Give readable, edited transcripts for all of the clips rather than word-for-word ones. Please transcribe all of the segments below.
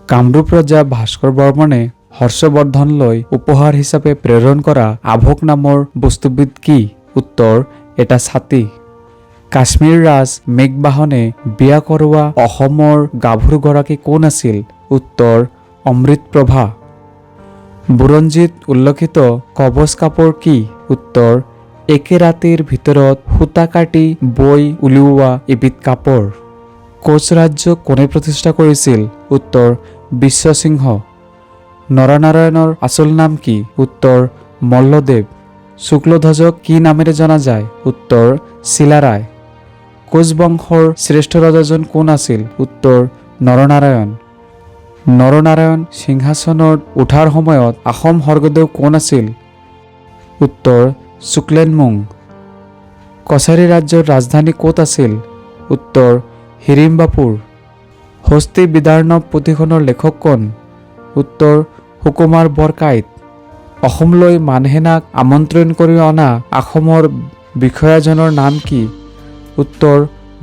কামৰূপ ৰজা ভাস্কৰ বৰ্মনে হৰ্ষবৰ্ধনলৈ উপহাৰ হিচাপে প্ৰেৰণ কৰা আভোক নামৰ বস্তুবিধ কি? উত্তৰ, এটা ছাতি। কাশ্মীৰ ৰাজ মেঘবাহনে বিয়া কৰোৱা অসমৰ গাভৰুগৰাকী কোন আছিল? উত্তৰ, অমৃতপ্ৰভা। বুৰঞ্জীত উল্লেখিত কবচ কাপোৰ কি? উত্তৰ, একে ৰাতিৰ ভিতৰত সূতা কাটি বৈ উলিওৱা এবিধ কাপোৰ। কোচ ৰাজ্য কোনে প্ৰতিষ্ঠা কৰিছিল? উত্তৰ, বিশ্বসিংহ। নৰনাৰায়ণৰ আচল নাম কি? উত্তৰ, মল্লদেৱ। শুক্লধ্বজক কি নামেৰে জনা যায়? উত্তৰ, চিলাৰায়। কোচ বংশৰ শ্ৰেষ্ঠ ৰজাজন কোন আছিল? উত্তৰ, নৰনাৰায়ণ। নৰনাৰায়ণ সিংহাসনত উঠাৰ সময়ত আহোম স্বৰ্গদেউ কোন আছিল? উত্তৰ, শুক্লেনমুং। কছাৰী ৰাজ্যৰ ৰাজধানী ক'ত আছিল? উত্তৰ, হিৰিম্বাপুৰ। হস্তি বিদাৰ্ণৱ পুথিখনৰ লেখক কোন? উত্তৰ, সুকুমাৰ বৰকাইত। অসমলৈ মানসেনাক আমন্ত্ৰণ কৰি অনা অসমৰ বিষয়াজনৰ নাম কি? উত্তৰ,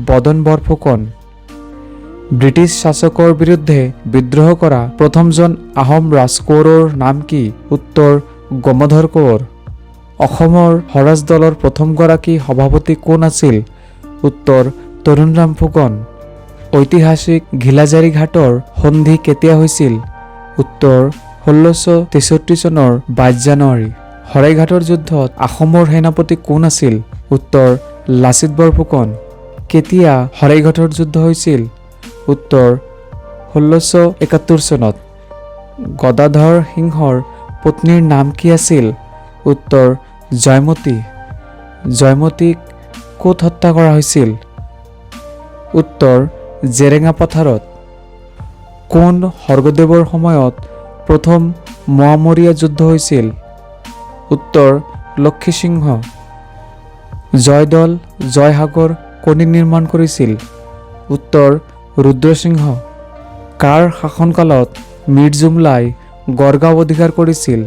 বদন বৰফুকন। ব্ৰিটিছ শাসকৰ বিৰুদ্ধে বিদ্ৰোহ কৰা প্ৰথমজন আহোম ৰাজকোঁৱৰৰ নাম কি? উত্তৰ, গমধৰ কোঁৱৰ। অসমৰ স্বৰাজ দলৰ প্ৰথমগৰাকী সভাপতি কোন আছিল? উত্তৰ, তৰুণৰাম ফুকন। ঐতিহাসিক ঘিলাঝাৰী ঘাটৰ সন্ধি কেতিয়া হৈছিল? উত্তৰ, 1663 চনৰ 22 জানুৱাৰী। শৰাইঘাটৰ যুদ্ধত আহোমৰ সেনাপতি কোন আছিল? উত্তৰ, লাচিত বৰফুকন। কেতিয়া শৰাইঘাটৰ যুদ্ধ হৈছিল? উত্তৰ, 1671 চনত। গদাধৰ সিংহৰ পত্নীৰ নাম কি আছিল? উত্তৰ, জয়মতী। জয়মতীক ক'ত হত্যা কৰা হৈছিল? উত্তৰ, জেৰেঙা পথাৰত। কোন স্বৰ্গদেৱৰ সময়ত প্ৰথম মোৱামৰীয়া যুদ্ধ হৈছিল? উত্তৰ, লক্ষীসিংহ। জয়দল, জয়সাগৰ কোনে নিৰ্মাণ কৰিছিল? উত্তৰ, ৰুদ্ৰসিংহ। কাৰ শাসনকালত মীৰজুমলাই গড়গাঁও অধিকাৰ কৰিছিল?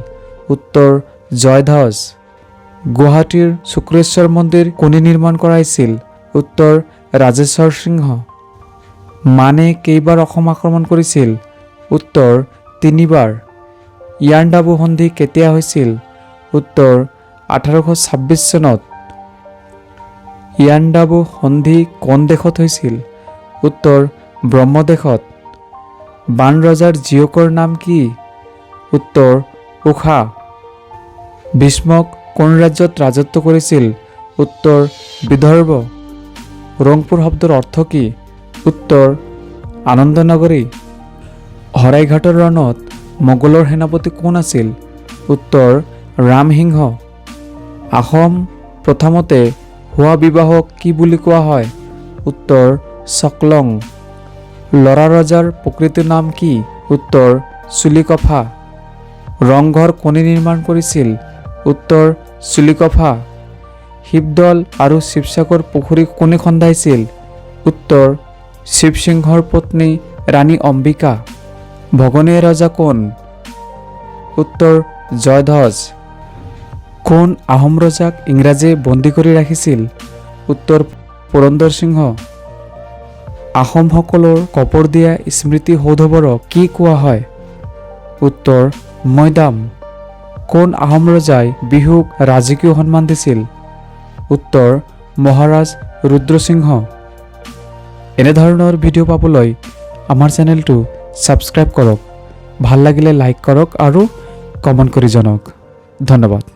উত্তৰ, জয়ধ্বজ। গুৱাহাটীৰ শুক্ৰেশ্বৰ মন্দিৰ কোনে নিৰ্মাণ কৰাইছিল? উত্তৰ, ৰাজেশ্বৰ সিংহ। মানে কেইবাৰ অসম আক্ৰমণ কৰিছিল? উত্তৰ, তিনিবাৰ। ইয়াণ্ডাবু সন্ধি কেতিয়া হৈছিল? উত্তৰ, 1826 চনত। ইয়াণ্ডাবু সন্ধি কোন দেশত হৈছিল? উত্তৰ, ব্ৰহ্মদেশত। বাণৰজাৰ জীয়কৰ নাম কি? উত্তৰ, ঊষা। ভীষ্মক কোন ৰাজ্যত ৰাজত্ব কৰিছিল? উত্তৰ, বিদৰ্ভ। ৰংপুৰ শব্দৰ অৰ্থ কি? উত্তৰ, আনন্দনগৰী। শৰাইঘাটৰ ৰণত মোগলৰ সেনাপতি কোন আছিল? উত্তৰ, ৰামসিংহ। আহোম প্ৰথমতে হোৱা বিবাহক কি বুলি কোৱা হয়? উত্তৰ, চকলং। ল'ৰা ৰজাৰ প্ৰকৃত নাম কি? উত্তৰ, চুলিকফা। ৰংঘৰ কোনে নিৰ্মাণ কৰিছিল? উত্তৰ, চুলিকফা। শিৱদৌল আৰু শিৱসাগৰ পুখুৰী কোনে খন্দাইছিল? উত্তৰ, শিৱসিংহৰ পত্নী ৰাণী অম্বিকা। ভগনীয়া ৰজা কোন? উত্তৰ, জয়ধ্বজ। কোন আহোম ৰজাক ইংৰাজে বন্দী কৰি ৰাখিছিল? উত্তৰ, পুৰন্দৰ সিংহ। আহোমসকলৰ কবৰ দিয়া স্মৃতি সৌধবোৰক কি কোৱা হয়? উত্তৰ, মৈদাম। কোন আহোম ৰজাই বিহুক ৰাজকীয় সন্মান দিছিল? উত্তৰ, মহাৰাজ ৰুদ্ৰসিংহ। এনেধৰণৰ ভিডিঅ' পাবলৈ আমাৰ চেনেলটো ছাবস্ক্ৰাইব কৰক, ভাল লাগিলে লাইক কৰক আৰু কমেণ্ট কৰি জনাওক। ধন্যবাদ।